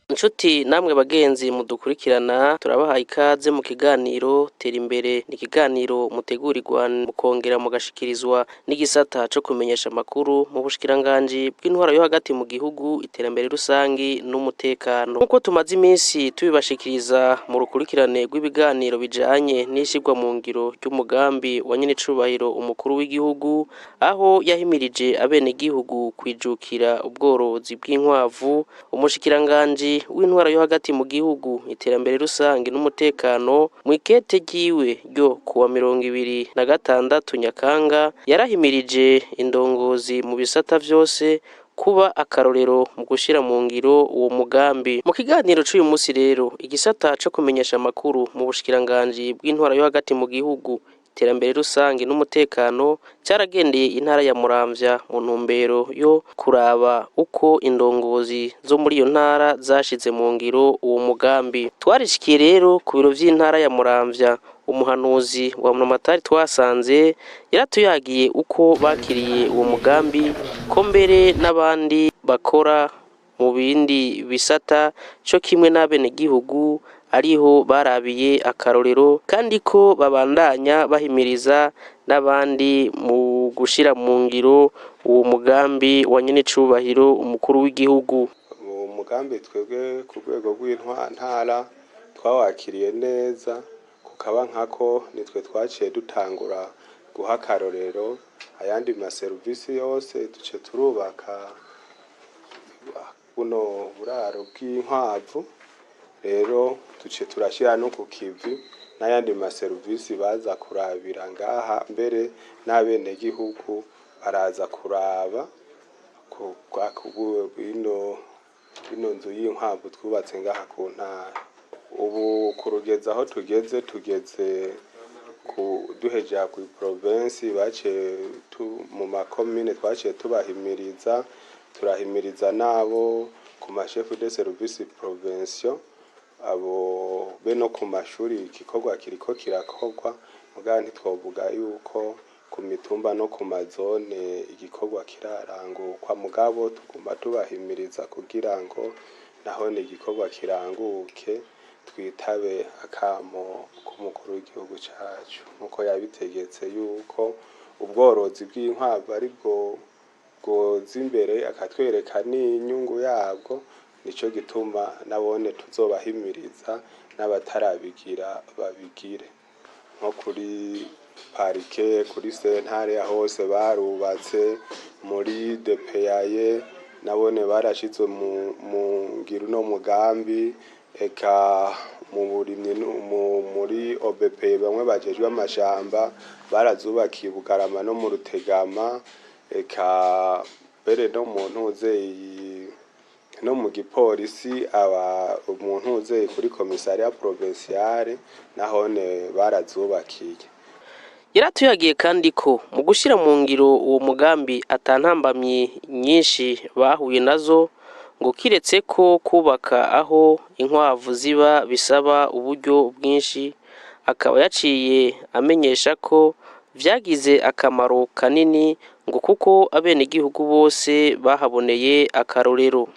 Nshuti namwe bagenzi mudukurikirana, turabahaye ikaze mu kiganiro Tera Imbere. Ni ikiganiro mutegurirwa mukongera mugashikirizwa n'igisata co kumenyesha amakuru mu bushikiranganji bw'intwaro yo hagati mu gihugu, iterambere rusangi n'umutekano. Nk'uko tumaze iminsi tubibashikiriza mu rukurikirane rw'ibiganiro bijanye n'ishirwa mu ngiro ry'umugambi wa nyenecubahiro umukuru w'igihugu, aho yahimirije abenegihugu kwijukira ubworozi bw'inkwavu, umushikiranganji w'intwaro yo hagati mu gihugu, iterambere rusange n'umutekano, mw'ikete ryiwe ryo kuwa 26 Nyakanga, yarahimirije indongozi mu bisata vyose kuba akarorero mu gushira mu ngiro uwo mugambi. Mu kiganiro c'uyu musi rero, igisata co kumenyesha amakuru mu bushikiranganji bw'intwaro yo hagati mu gihugu, iterambere rusange n'umutekano caragendeye intara ya Muramvya mu ntumbero yo kuraba uko indongozi zo muri iyo ntara zashize mu ngiro uwo mugambi. Twarishikiye rero ku biro vy'intara ya Muramvya. Umuhanuzi wa Buramatari twasanze yaratuyagiye uko bakiriye uwo mugambi, ko mbere n'abandi bakora mu bindi bisata co kimwe n'abenegihugu ariho barabiye akarorero, kandi ko babandanya bahimiriza n'abandi mu gushira mu ngiro uwo mugambi wa nyenecubahiro umukuru w'igihugu. Uwo mugambi twebwe ku rwego rw'intara twawakiriye neza, kukaba nkako nitwe twaciye dutangura guha akarorero ayandi maserivisi yose, duce turubaka buno buraro bw'inkwavu. Rero duce turashyira no ku kivi n'ayandi maserivisi baza kurabira ngaha, mbere n'abenegihugu baraza kuraba ino nzu y'inkwavu twubatse ngaha ku ntara. Ubu kurugeza aho tugeze, tugeze ku duheja ku province, baciye mu makomine twaciye tubahimiriza, turahimiriza nabo ku mashefu de service provinciaux, abo be no ku mashuri. Igikorwa kiriko kirakorwa, mugabo ntitwovuga yuko ku mitumba no ku mazone igikorwa kirarangurwa, mugabo tuguma tubahimiriza kugira ngo nahone igikorwa kiranguke, twitabe akamo k'umukuru w'igihugu cacu nkuko yabitegetse yuko ubworozi bw'inkwavu ari bwo bwoza imbere, akatwereka n'inyungu yabwo. Nico gituma nabone tuzobahimiriza n'abatarabigira babigire, nko kuri parike, kuri sentare hose barubatse, muri DPAye nabone barashize mu ngiro no mugambi, eka mu burimyi, muri OBP bamwe bajejwe amashamba barazubakiye Bugarama no mu Rutegama, eka mbere no mu ntuze no mu gipolisi, aba umuntu uzeye kuri commissariat provincial nahone barazubakiye. Yaratuyagiye kandi ko mu gushyira mu ngiro uwo mugambi atantambamyi nyinshi bahuye nazo, ngo kiretse ko kubaka aho inkwavu ziba bisaba uburyo bwinshi. Akaba yaciye amenyesha ko vyagize akamaro kanini, ngo kuko abenegihugu bose bahaboneye akarorero.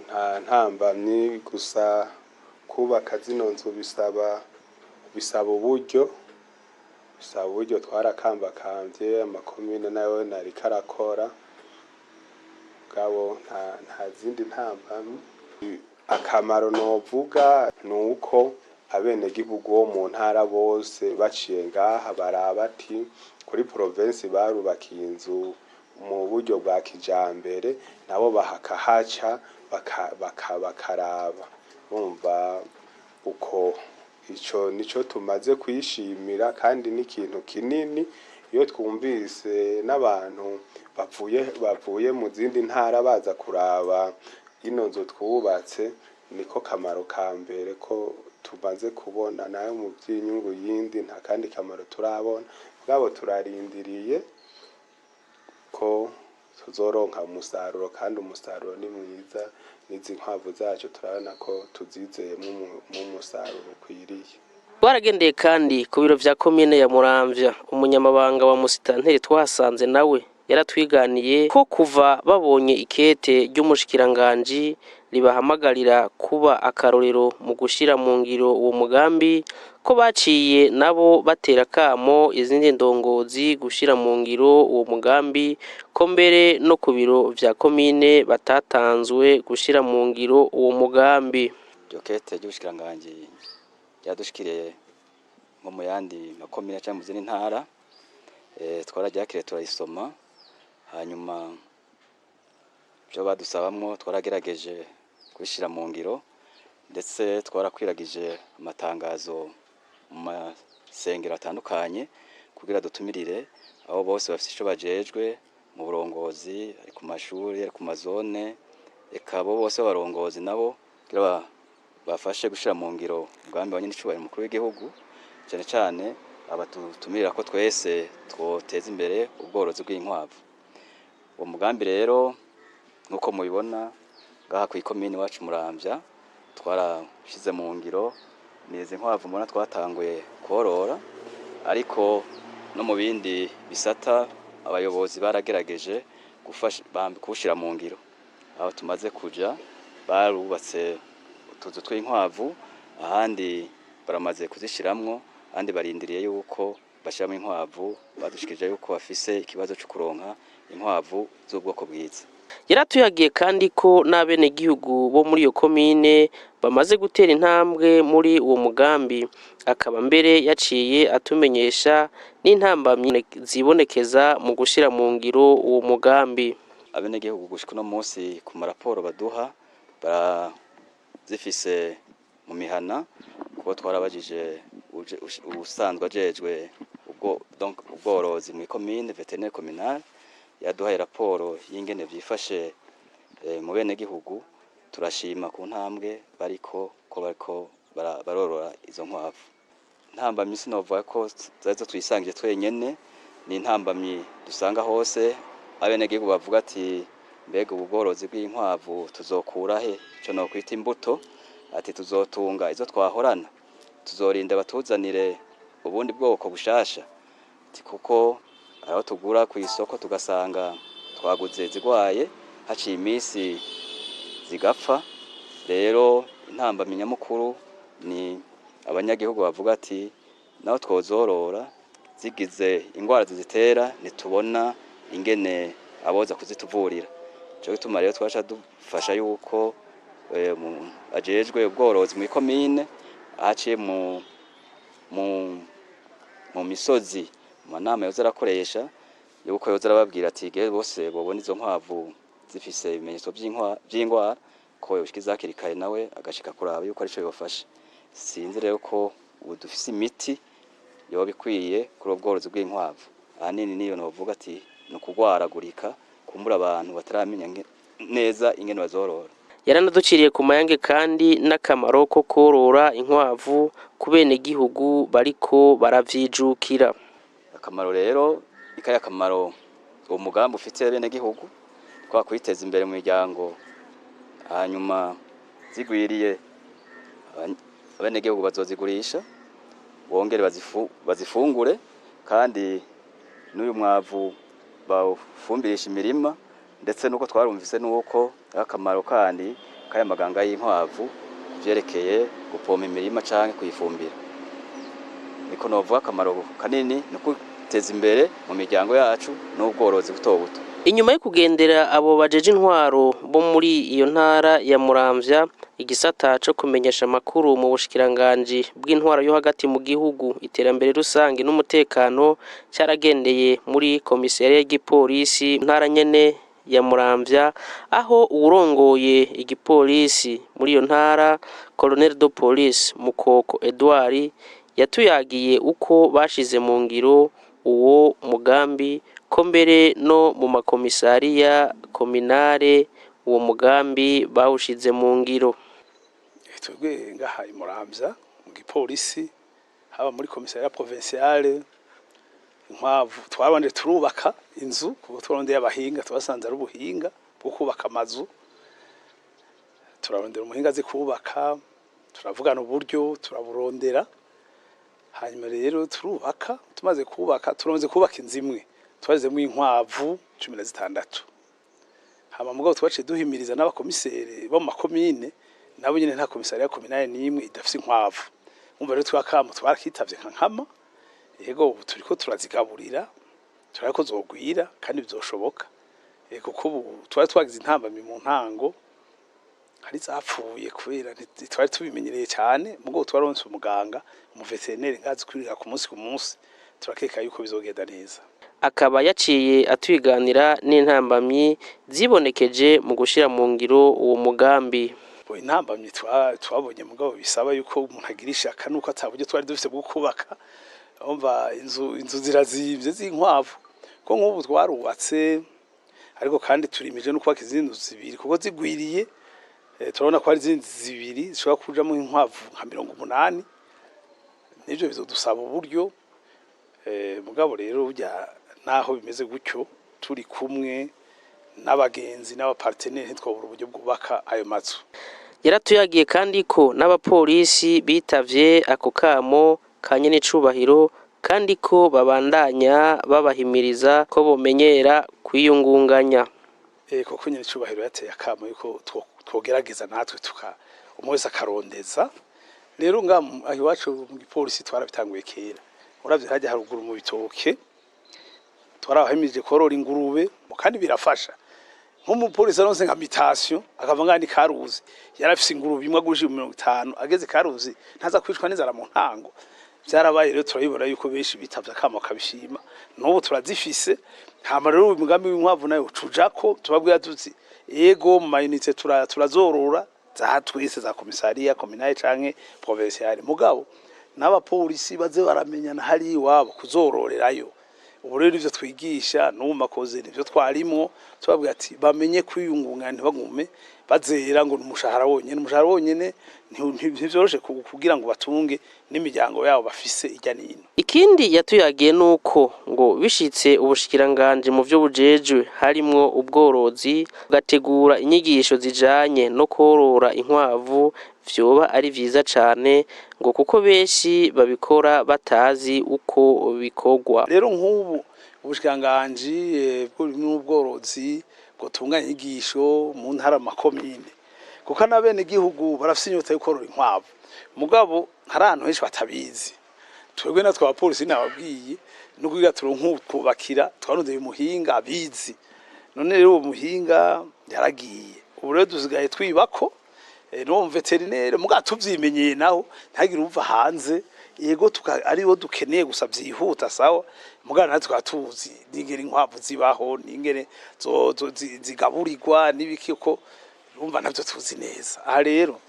Nta ntambamyi, gusa kubaka zino nzu bisaba uburyo, bisaba uburyo. Twarakambakambye, amakomine nayo nariko arakora, mugabo nta zindi ntambamyi. Akamaro novuga ni uko abenegihugu bo mu ntara bose baciye ngaha baraba ati kuri province barubakiye inzu mu buryo bwa kijambere, nabo bahakahaca bakaraba bumva uko. Ico nico tumaze kwishimira, kandi n'ikintu kinini iyo twumvise n'abantu bavuye mu zindi ntara baza kuraba ino nzu twubatse. Niko kamaro ka mbere ko Tumaze kubona nayo mu by'inyungu yindi, nta kandi kamaro turabona. Mugabo turarindiriye ko tuzoronka umusaruro, kandi umusaruro ni mwiza. N'izi nkwavu zacu turabona ko tuzizeyemwo umusaruro ukwiriye. Twaragendeye kandi ku biro vya komine ya Muramvya. Umunyamabanga wa musitanteri twahasanze nawe yaratwiganiye ko kuva babonye ikete ry'umushikiranganji ribahamagarira kuba akarorero mu gushira mu ngiro uwo mugambi, ko baciye nabo batera kamo izindi ndongozi gushira mu ngiro uwo mugambi, ko mbere no ku biro vya komine batatanzwe gushira mu ngiro uwo mugambi. Iryo kete ry'ubushikiranganji ryadushikiriye nko mu yandi makomine cyangwa mu zindi ntara. Twararyakiriye, turarisoma, hanyuma ibyo badusabamwo twaragerageje kubishyira mu ngiro, ndetse twarakwiragije amatangazo mu masengero atandukanye kugira dutumirire abo bose bafite icyo bajejwe mu burongozi, ari ku mashuri, ari ku mazone, eka abo bose b'abarongozi nabo kugira bafashe gushyira mu ngiro umugambi wa nyenicubahiro umukuru w'igihugu, cyane cyane abatutumirira ko twese twoteza imbere ubworozi bw'inkwavu. Uwo mugambi rero, nk'uko mubibona ngaha ku ikomini iwacu Muramvya, twarashize mu ngiro. Ni izi nkwavu mbona twatanguye korora, ariko no mu bindi bisata abayobozi baragerageje kuwushyira mu ngiro. Aho tumaze kuja barubatse utuzu tw'inkwavu, ahandi baramaze kuzishiramwo, ahandi barindiriye yuko bashyiramo inkwavu. Badushikirije yuko bafise ikibazo cyo kuronka inkwavu z'ubwoko bwiza. Yaratuyagiye kandi ko n'abenegihugu bo muri iyo komine bamaze gutera intambwe muri uwo mugambi, akaba mbere yaciye atumenyesha n'intambamyi zibonekeza mu gushira mu ngiro uwo mugambi. Abenegihugu gushika uno munsi, ku maraporo baduha, barazifise mu mihana, kuko twarabajije uwusanzwe ajejwe ubwo donc ubworozi mu ikomine, vétérinaire communal, yaduhaye raporo y'ingene vyifashe mu benegihugu. Turashima ku ntambwe bariko, ko bariko barorora izo nkwavu. Intambamyi sinovuga ko zari zo twisangije twenyene, ni intambamyi dusanga hose. Abenegihugu bavuga ati: "Mbega ubu bworozi bw'inkwavu tuzokura he ico nokwita imbuto?" Ati: "Tuzotunga izo twahorana, tuzorinda batuzanire ubundi bwoko bushasha?" Ati: "Kuko aho tugura ku isoko tugasanga twaguze zigwaye, haciye iminsi zigapfa." Rero intambamyi nyamukuru ni abanyagihugu bavuga ati: "Naho twozorora, zigize ingwara zizitera ntitubona ingene aboza kuzituvurira." Ico gituma rero twaca dufasha yuko ajejwe ubworozi mu ikomine ahaciye mu misozi, mu manama yoza arakoresha, yuko yoza arababwira ati igihe bose bobona izo nkwavu zifise ibimenyetso vy'ingwara, ko yoshikiza hakiri kare, nawe agashika kuraba yuko arico yofasha. Sinzi rero ko ubu dufise imiti yoba ikwiye kuri ubwo bworozi bw'inkwavu. Ahanini niyo novuga ati ni ukugwaragurika, kumbura abantu bataramenya neza ingene bazorora. Yaranaduciriye ku mayange kandi n'akamaro ko korora inkwavu ku benegihugu bariko baravyijukira. Akamaro rero ni kaya kamaro uwo mugambi ufitiye abenegihugu, kwa kwiteza imbere mu miryango. Hanyuma zigwiriye, abenegihugu bazozigurisha, bongere bazifungure, kandi n'uyu mwavu bawufumbirisha imirima. Ndetse nuko twarumvise nuko akamaro kandi kaya maganga y'inkwavu kuvyerekeye gupompa imirima canke kuyifumbira. Niko novuga, akamaro kanini ni kwiteza imbere mu miryango yacu n'ubworozi buto buto. Inyuma yo kugendera abo bajeje intwaro bo muri iyo ntara ya Muramvya, igisata co kumenyesha amakuru mu bushikiranganji bw'intwaro yo hagati mu gihugu, iterambere rusange n'umutekano caragendeye muri komisariya y'igipolisi ntara nyene ya Muramvya, aho uwurongoye igipolisi muri iyo ntara, Colonel de Police Mukoko Edouard, yatuyagiye uko bashize mu ngiro uwo mugambi, ko mbere no mu makomisariya kominare uwo mugambi bawushize mu ngiro. Twebwe ngaha i Muramvya Gipolisi, haba muri commissariat provinciale, inkwavu twabanje turubaka inzu kuko twarondeye abahinga, tubasanze ari ubuhinga bwo kubaka amazu. Turarondera umuhinga azi kubaka, turavugana uburyo, turaburondera, hanyuma rero turubaka. Tumaze kubaka, turamaze kubaka inzu imwe twazemo inkwavu 16. Hama mugabo twaciye duhimiriza n'abakomiseri bo mu makomine nabo nyene. Nta commissariat communale n'imwe idafise inkwavu. Umva rero, twakamo twarakitavye nka nkama. Yego, ubu turiko turazigaburira, turariko zogwira kandi bizoshoboka. Kuko ubu twari twagize intambamyi mu ntango, hari zapfuye kubera ntitwari tubimenyereye cyane. Mugabo twaronse umuganga, umuveterineri ngazi kwirira ku munsi ku munsi, turakeka yuko bizogenda neza. Akaba yaciye atwiganira n'intambamyi zibonekeje mu gushira mu ngiro uwo mugambi. Bo, intambamyi twabonye, mugabo bisaba yuko umuntu agira ishaka, nuko ata buryo twari dufise bwo kubaka. Umva, inzu zirazimvye z'inkwavu, ko nk'ubu twarubatse, ariko kandi turimije no kubaka izindi nzu zibiri kuko zigwiriye. Turabona ko hari izindi zibiri zishobora kujamo inkwavu nka 80. Nivyo bizodusaba uburyo. Mugabo rero burya naho bimeze gutyo, turi kumwe n'abagenzi n'abapartenaires, ntitwabura uburyo bwubaka ayo mazu. Yaratuyagiye kandi ko n'abapolisi bitavye ako kamo ka nyen'icubahiro, kandi ko babandanya babahimiriza ko bomenyera kwiyungunganya. Kuko nyene icubahiro yateye akamo yuko twogerageza natwe tuka umwe wese akarondeza. Rero nga aho iwacu mu gipolisi twarabitanguye kera. Uravye hajya haruguru mu bitoke, twarabahimirije korora ingurube kandi birafasha. Nk'umupolisi aronse nka mutation akava ngani Karuzi, yarafise ingurube imwe agurishije 50, ageze Karuzi ntaza kwicwa n'inzara mu ntango. Vyarabaye rero, turabibona yuko benshi bitavye akamo bakabishima. N'ubu turazifise. Hama rero uyu mugambi w'inkwavu nayo tujako, tubabwira tuti ego, mu ma unités turazorora za twese, za commissariat communale canke provinciale, mugabo n'abapolisi baze baramenyana hari iwabo kuzororerayo. Ubu rero ivyo twigisha n'ubu makoze nivyo twarimwo, tubabwira ati bamenye kwiyungunganya, ntibagume bazera ngo ni umushahara wonyene. Umushahara wonyene ntivyoroshe kugira ngo batunge n'imiryango yabo bafise irya nino. Ikindi yatuyagiye nuko ngo bishitse ubushikiranganji mu vyo bujejwe harimwo ubworozi bugategura inyigisho zijanye no korora inkwavu, vyoba ari vyiza cane, ngo kuko benshi babikora batazi uko bikorwa. Rero nk'ubu ubushikiranganji bw'ubworozi bwotunganya inyigisho mu ntara, makomine, kuko n'abene gihugu barafise inyota yo korora inkwavu, mugabo hari ahantu henshi batabizi. Twebwe natwe abapolisi nababwiye no kugira turonke twubakira, twarondeye umuhinga abizi. None rero uwo muhinga yaragiye, ubu rero dusigaye twibako n'uwo veterinere, mugabo tuvyimenyeye naho ntagire uva hanze. Yego, ariwo dukeneye gusa vyihuta, sawa, mugabo natwe tukaba tuzi n'ingene inkwavu zibaho, n'ingene zigaburirwa n'ibiki, ko urumva navyo tuzi neza. Aha rero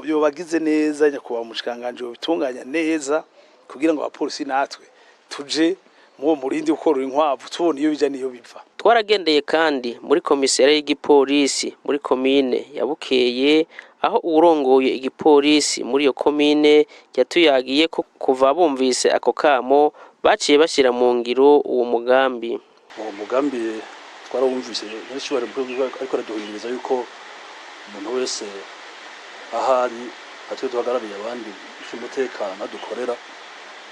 yobagize neza nyakubahwa umushikiranganji, yobitunganya neza kugira ngo abapolisi natwe tuje muwo murindi wo korora inkwavu, tubona iyo bija n'iyo biva. Twaragendeye kandi muri komisariya y'igipolisi muri komine ya Bukeye, aho uwurongoye igipolisi muri iyo komine yatuyagiye ko kuva bumvise ako kamo baciye bashyira mu ngiro uwo mugambi. Uwo mugambi twarawumvise nyir'icyubahiro mukuru w'igihugu ariko araduhimiriza yuko umuntu wese ahari atwe duhagarariye abandi umutekano dukorera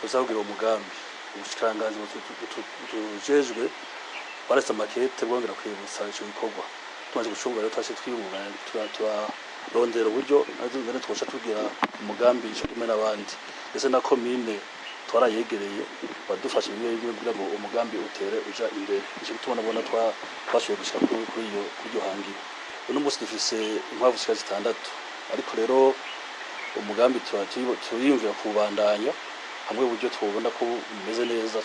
uzakugira uwo mugambi. Ubushikiranganji butujejwe baretse amakete bwongera kwibutsa ico gikorwa. Tumaze gucunga rero, twashe twiyungunganya, turarondera uburyo natwe twoca tugira umugambi ico kumwe n'abandi, ndetse na komine twarayegereye badufasha bimwe bimwe kugira ngo umugambi utere uja imbere. Ico gituma nabona twashoboye gushika kuri iryo hangiro. Uno munsi dufise inkwavu zishika zitandatu, ariko rero umugambi turiyumvira kuwubandanya hamwe uburyo tubona ko bumeze neza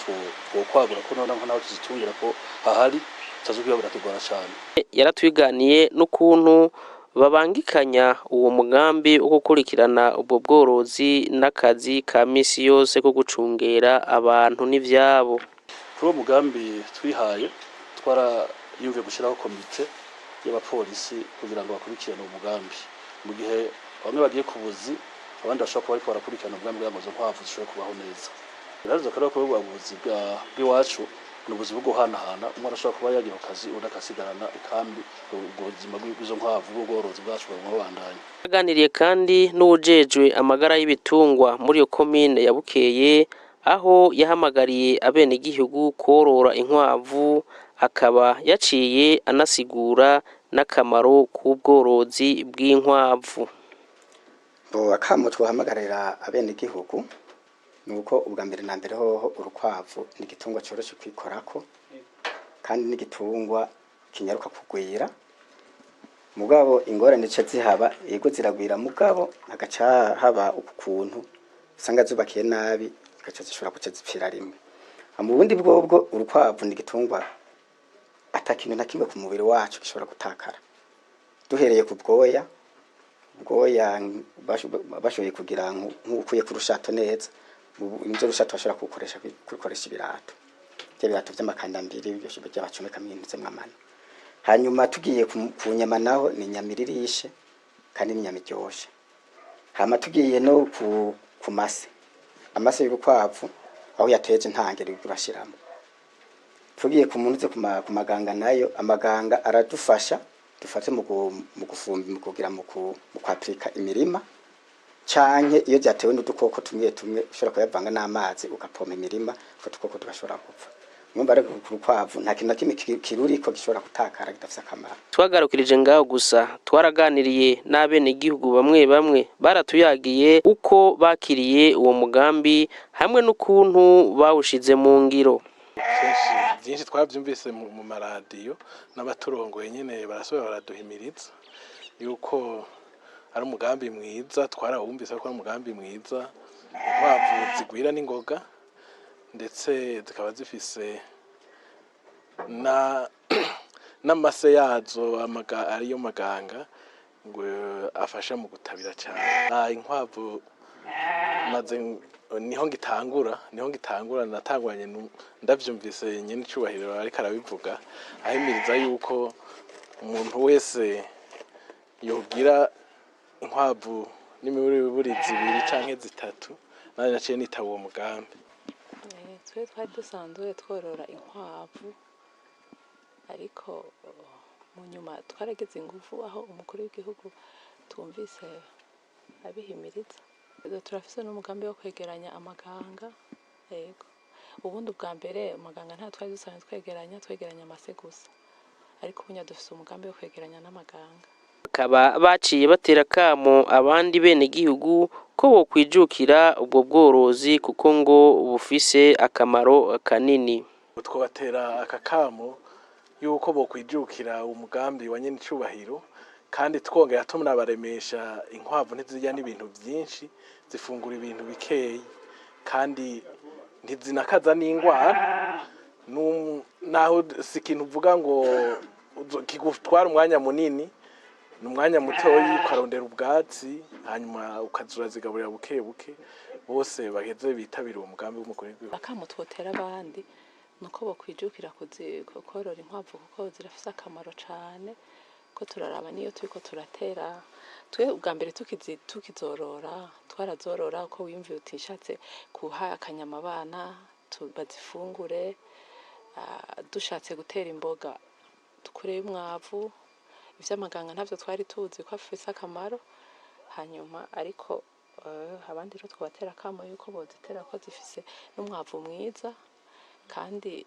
twokwagura, ko noneho naho tuzitungira ko hahari tutazokwiba biratugora cane. Yaratwiganiye n'ukuntu babangikanya uwo mugambi wo gukurikirana ubwo bworozi n'akazi ka misi yose ko gucungera abantu n'ivyabo. Kuri uwo mugambi twihaye, twarayumviye gushyiraho komite y'abapolisi kugira ngo bakurikirane uwo mugambi mu gihe bamwe bagiye ku buzi. Abandi bashobora kuba bariko barakurikirana umugambi kugira ngo izo nkwavu zishobore kubaho neza. Biraza rero kuba ubuzi bw'iwacu ni ubuzi bwo guhanahana, umwe arashobora kuba yagira ku kazi, undi akasigarana ikambi, ubwo buzima bw'izo nkwavu bw'ubworozi bwacu buguma bubandanya. Aganiriye kandi n'uwujejwe amagara y'ibitungwa muri iyo komine ya Bukeye, aho yahamagariye abenegihugu korora inkwavu, akaba yaciye anasigura n'akamaro k'ubworozi bw'inkwavu. Bo akamo twahamagarira abenegihugu nuko ubwa mbere na mbere hoho urukwavu ni igitungwa coroshe kwikorako kandi n'igitungwa kinyaruka kugwira. Mugabo ingorane ce zihaba, yego ziragwira, mugabo hagaca haba ukuntu usanga zubakiye nabi, zigaca zishobora guca zipfira rimwe. Mu bundi bwobwo urukwavu ni igitungwa ata kintu na kimwe ku mubiri wacu gishobora gutakara, duhereye ku bwoya. Ubwoya bashoboye kugira nk'ukuye ku rushato neza, inzo rushato bashobora kurukoresha ibirato, bya birato vy'amakandambiri bacomekamo ibintu vy'amano. Hanyuma tugiye ku nyama naho, ni inyama iririshe kandi ni inyama iryoshe. Hama tugiye no ku mase, amase y'urukwavu aho yateje ntangere urashiramo. Tugiye ku muntu ku maganga nayo, amaganga aradufasha, dufate mu gufumba, mu kugira mu kwapurika imirima, canke iyo vyatewe n'udukoko tumwe tumwe ushobora kuyavanga n'amazi ugapompa imirima, utwo dukoko tugashobora gupfa. Mwumva rero ku rukwavu nta kintu na kimwe kiruriko gishobora gutakara kidafise akamaro. Twagarukirije ngaho gusa, twaraganiriye n'abenegihugu bamwe bamwe, baratuyagiye uko bakiriye uwo mugambi hamwe n'ukuntu bawushize mu ngiro. Kenshi byinshi twabyumvise mu maradiyo, n'abaturongoye nyine barasubira baraduhimiriza yuko ari umugambi mwiza. Twarawumvise ko ari umugambi mwiza. Inkwavu zigwira n'ingoga, ndetse zikaba zifise na n'amase yazo ariyo maganga ngo afasha mu gutabira cyane. Inkwavu maze niho ngitangura, natanguranye ndavyumvise nyene icubahiro ariko arabivuga, ahimiriza yuko umuntu wese yogira inkwavu n'imiburiburi zibiri canke zitatu. Nanje naciye nitaba uwo mugambi. Twe twari dusanzwe tworora inkwavu, ariko mu nyuma twaragize ingufu aho umukuru w'igihugu twumvise abihimiriza. Turafise n'umugambi wo kwegeranya amaganga. Yego, ubundi ubwa mbere amaganga nta twari dusanzwe twegeranya amase gusa, ariko ubu dufise umugambi wo kwegeranya n'amaganga. Bakaba baciye batera akamo abandi benegihugu ko bokwijukira ubwo bworozi, kuko ngo bufise akamaro kanini. Twobatera aka kamo yuko bokwijukira umugambi wa nyene icubahiro, kandi twongera tunabaremesha, inkwavu ntizirya n'ibintu byinshi, zifungura ibintu bikeyi kandi ntizinakaza n'ingwara. Naho si ikintu uvuga ngo kigutwara umwanya munini, ni umwanya mutoyi, ukarondera ubwatsi, hanyuma ukaza urazigaburira buke buke. Bose bageze bitabira uwo mugambi w'umukuru w'igihugu. Akamo twotera abandi nuko bokwijukira korora inkwavu, kuko zirafise akamaro cane. Ko turaraba niyo turiko turatera, twe ubwa mbere tukizorora twarazorora uko wiyumviye uti nshatse kuha akanyama abana bazifungure, dushatse gutera imboga dukureyo umwavu. Ivy'amaganga ntavyo twari tuzi ko afise akamaro. Hanyuma ariko abandi rero twobatera akamo yuko bozitera, ko zifise n'umwavu mwiza kandi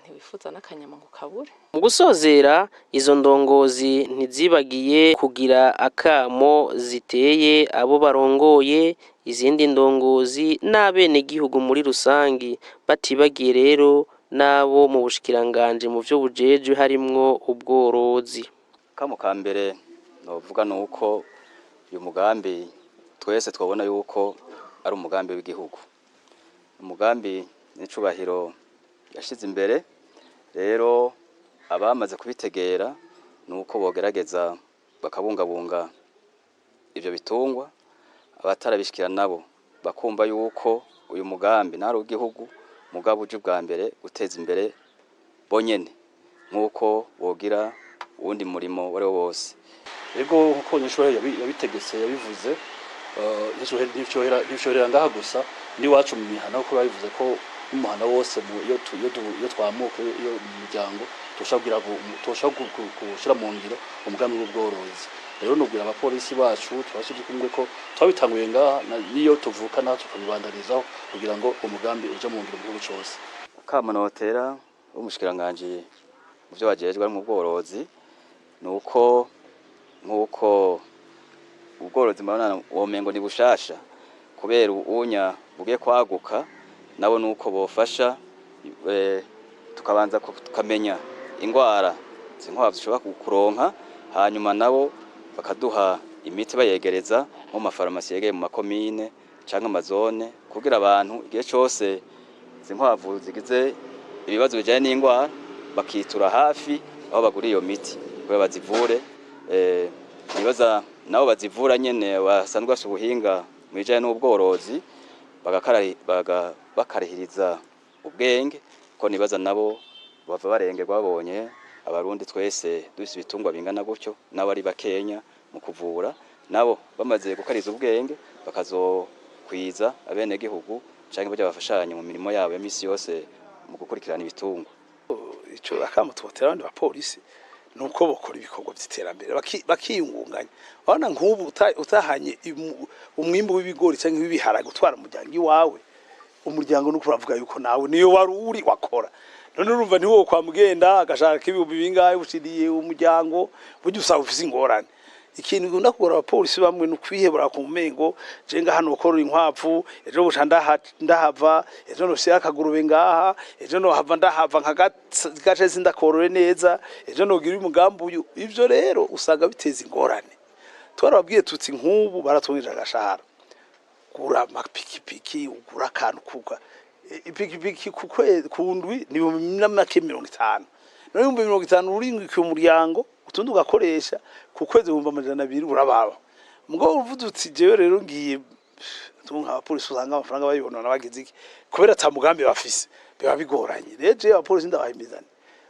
ntiwifuza n'akanyama ngo kabure. Mu gusozera, izo ndongozi ntizibagiye kugira akamo ziteye abo barongoye, izindi ndongozi n'abenegihugu muri rusangi, batibagiye rero n'abo mu bushikiranganji mu vyo bujejwe harimwo ubworozi. Kamo ka mbere novuga ni uko uyu mugambi twese twabona yuko ari umugambi w'igihugu, umugambi n'icubahiro yashize imbere. Rero abamaze kubitegera ni uko bogerageza bakabungabunga ivyo bitungwa, abatarabishikira nabo bakumva yuko uyu mugambi nari uw'igihugu, mugabo uje ubwa mbere guteza imbere bonyene nk'uko bogira uwundi murimo wari wo wose. Ego, nkuko nyishuri yabitegetse, yabivuze. Ntivyohera ngaha gusa, n'iwacu mu mihana, kuko babivuze ko n'umuhana wose iyo twamuka, iyo mu miryango tushobora gushira mu ngiro umugambi w'ubworozi. Rero nubwira abapolisi bacu tubashije kumwe ko twabitanguye ngaha, niyo tuvuka naho tukabibandanizaho kugira ngo umugambi uje mu ngiro mu gihugu cose. Akamo notera w'umushikiranganji mu byo bajejwe ari mu bworozi ni uko nk'uko ubworozi murabona womengo ni bushasha, kubera ubunya bugiye kwaguka, nabo nuko bofasha tukabanza tukamenya ingwara inkwavu zishobora kuronka, hanyuma nabo bakaduha imiti bayegereza nko mu mafarumasi yegereye mu makomine canke amazone, kugira abantu igihe cose izi nkwavu zigize ibibazo bijanye n'ingwara bakitura hafi aho bagura iyo miti kugira bazivure. Nibaza nabo bazivura nyene basanzwe bafise ubuhinga mu bijanye n'ubworozi, bakarihiriza ubwenge, ko nibaza nabo bava barengerwa babonye Abarundi twese dufise ibitungwa bingana gutyo, nabo ari bakenya mu kuvura, nabo bamaze gukariza ubwenge bakazokwiza abenegihugu canke baja bafashanya mu mirimo yabo ya misi yose mu gukurikirana ibitungwa. Ico akamo twotera abandi bapolisi ni uko bokora ibikorwa by'iterambere bakiyungunganya. Urabona nk'ubu utahanye umwimbu w'ibigori cyangwa w'ibiharage utwara umuryango iwawe, umuryango nuko uravuga yuko nawe niyo wari uri wakora. None urumva ntiwo kwa mugenda agashaka ibihumbi bingahe ushiriye umuryango, burya usanga ufise ingorane. Ikintu gikunda kugora abapolisi bamwe ni ukwihebura ku mengo: je ngaha nokorora inkwavu, ejo buca ndahava, ejo noshira akagurube ngaha, ejo nohava ndahava nkagace sindakorore neza, ejo nogira umugambi uyu. Ivyo rero usanga biteza ingorane. Twarababwiye tuti nk'ubu baratungije agashahara, gura amapikipiki, ugura akantu kuga ipikipiki ku kwezi, ku ndwi ni 50,000. None 50,000 uringikiye umuryango, utundi ugakoresha, ku kwezi 200,000 urababa. Mugabo uvuze uti jewe rero ngiye nka abapolisi, usanga amafaranga bayibonona bagize iki, kubera ata mugambi bafise, biba bigoranye. Rero jewe abapolisi ndabahimizane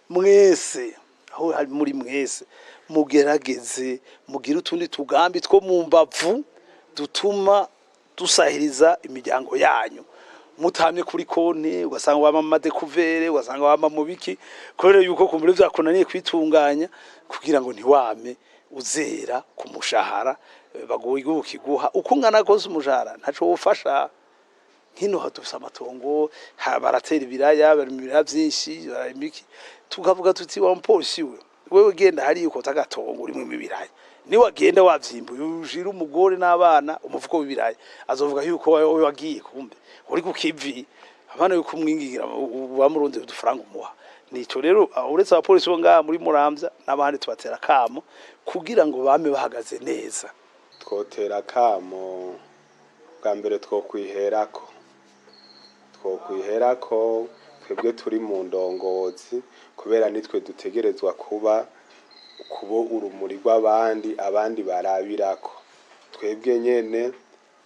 mwese aho hari muri mwese, mugerageze mugire utundi tugambi two mu mbavu dutuma dusahiriza imiryango yanyu, mutamye kuri konti, ugasanga wama mu madekuvere, ugasanga wama mu biki, kubera yuko kumbure vyakunaniye kwitunganya kugira ngo ntiwame uzera ku mushahara bagoye kiguha uko ungana kose. Umushahara ntaco wofasha. Nkino dufise amatongo, baratera ibiraya, barima ibiraya vyinshi, bararima iki, tukavuga tuti wa mupolisi we, wewe genda hariya ukota agatongo urimwo ibiraya, niwagenda wavyimbuye ushira umugore n'abana umufuko w'ibiraya, azovuga yuko wewe wagiye kumbe uri ku kivi, abana yuko umwingingira bamurondera udufaranga umuha. Nico rero, uretse abapolisi bo ngaha muri Muramvya n'abandi, tubatera akamo kugira ngo bame bahagaze neza. Twotera akamo bwa mbere, twokwiherako twebwe turi mu ndongozi, kubera nitwe dutegerezwa kuba urumuri rw'abandi, abandi barabirako. Twebwe nyene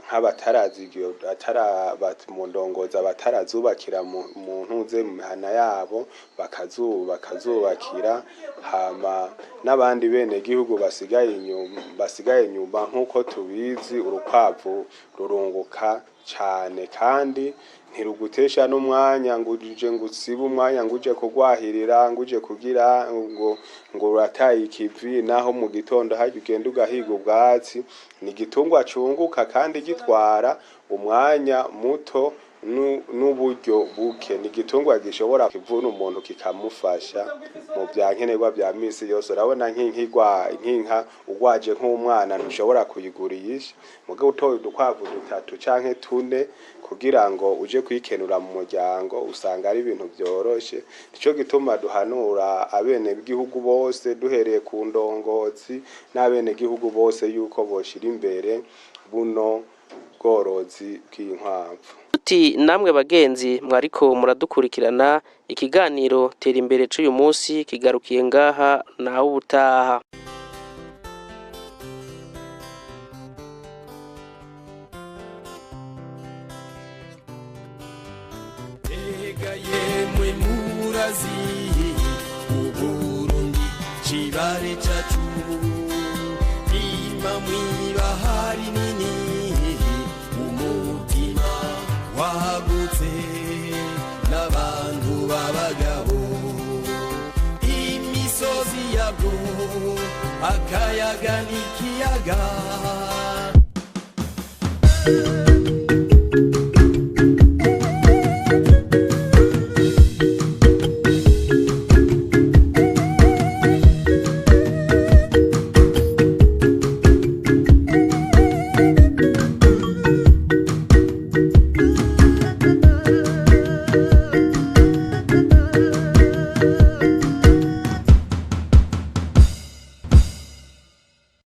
nk'abatarazigiyo atara mu ndongozi, abatarazubakira mu ntuze mu mihana yabo bakazubakira, hama n'abandi bene gihugu basigaye inyuma. Nk'uko tubizi, urukwavu rurunguka cane kandi ntirugutesha n'umwanya ngo uje ngo usibe umwanya ngo uje kugwahirira, ngo uje kugira ngo urataye ikivi, naho mu gitondo harya ugenda ugahiga ubwatsi. Ni igitungwa cunguka kandi gitwara umwanya muto n'uburyo buke. Ni igitungwa gishobora kivuna umuntu kikamufasha mu bya nkenerwa bya misi yose. Urabona nk'inka ugwaje nk'umwana ntushobora kuyigurisha, mugabo utoye udukwavu dutatu canke tune kugira ngo uje kwikenura mu muryango, usanga ari ibintu byoroshe. Nico gituma duhanura abenegihugu bose, duhereye ku ndongozi n'abenegihugu bose, yuko boshira imbere buno bworozi bw'inkwavu. Nshuti namwe bagenzi mwariko muradukurikirana, ikiganiro Tera Imbere c'uyu munsi kigarukiye ngaha, nawe ubutaha. Erega yemwe murazi Uburundi cibare cacu, rima mw'ibahari nini. Akayaga n'ikiyaga.